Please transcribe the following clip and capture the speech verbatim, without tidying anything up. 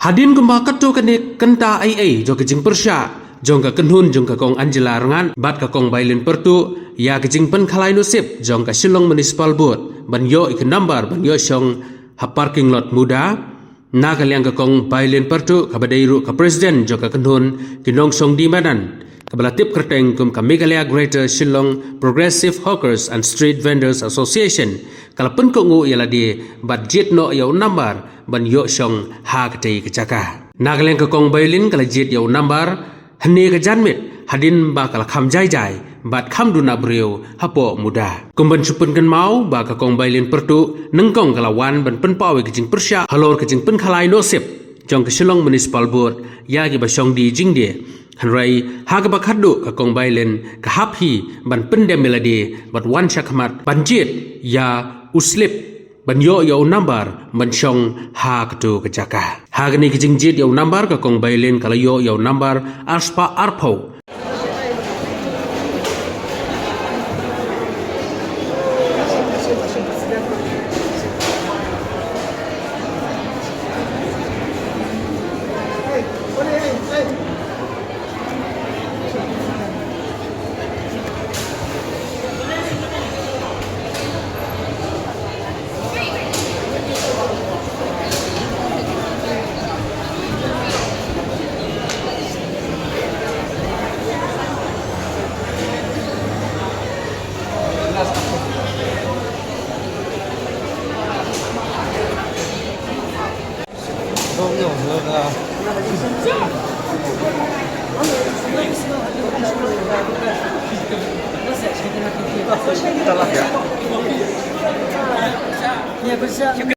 Hadien kumba katto katne kynta ei ei jong ka jingpyrshah jong ka kynhun jong ka Kong Angela Rngat bad ka Kong Bailin Pyrtuh ïa ka jingpynkhalai nusip jong ka Shillong Municipal Board ban ïoh ïa ka nambar ban ïoh shong ha parking lot MUDA, na ka liang ka Kong Bailin Pyrtuh kaba dei ruh ka President jong ka kynhun ki nongshong dih madan kaba la tip kyrteng kum ka Meghalaya Greater Shillong Progressive Hawkers and Street Vendors Association ka la pynkohnguh ïa lade bad jied noh ïa u nambar ban ïoh shong ha katei ka jaka. Na ka liang ka Kong Bailin ka la jied ïa u nambar hynne ka janmiet hadien ba ka la kham jai jai bad kham duna briew hapoh MUDA. Kum ban shu pynkynmaw ba ka Kong Bailin Pyrtuh nyngkong ka la wan ban pynpaw ïa ka jingpyrshah halor ka jingpynkhalai nusip jong ka Shillong Municipal Board ïa kiba shong dih jingdih. Hynrei ha kaba khatduh ka Kong Bailin ka hap hi ban pyndem ïa lade bad wan shakhmat ban jied ïa u slip ban ïoh ïa u nambar ban shong ha kato ka jaka. Ha kane ka jingjied ïa u nambar ka Kong Bailin ka la ïoh ïa u nambar arspah arphew.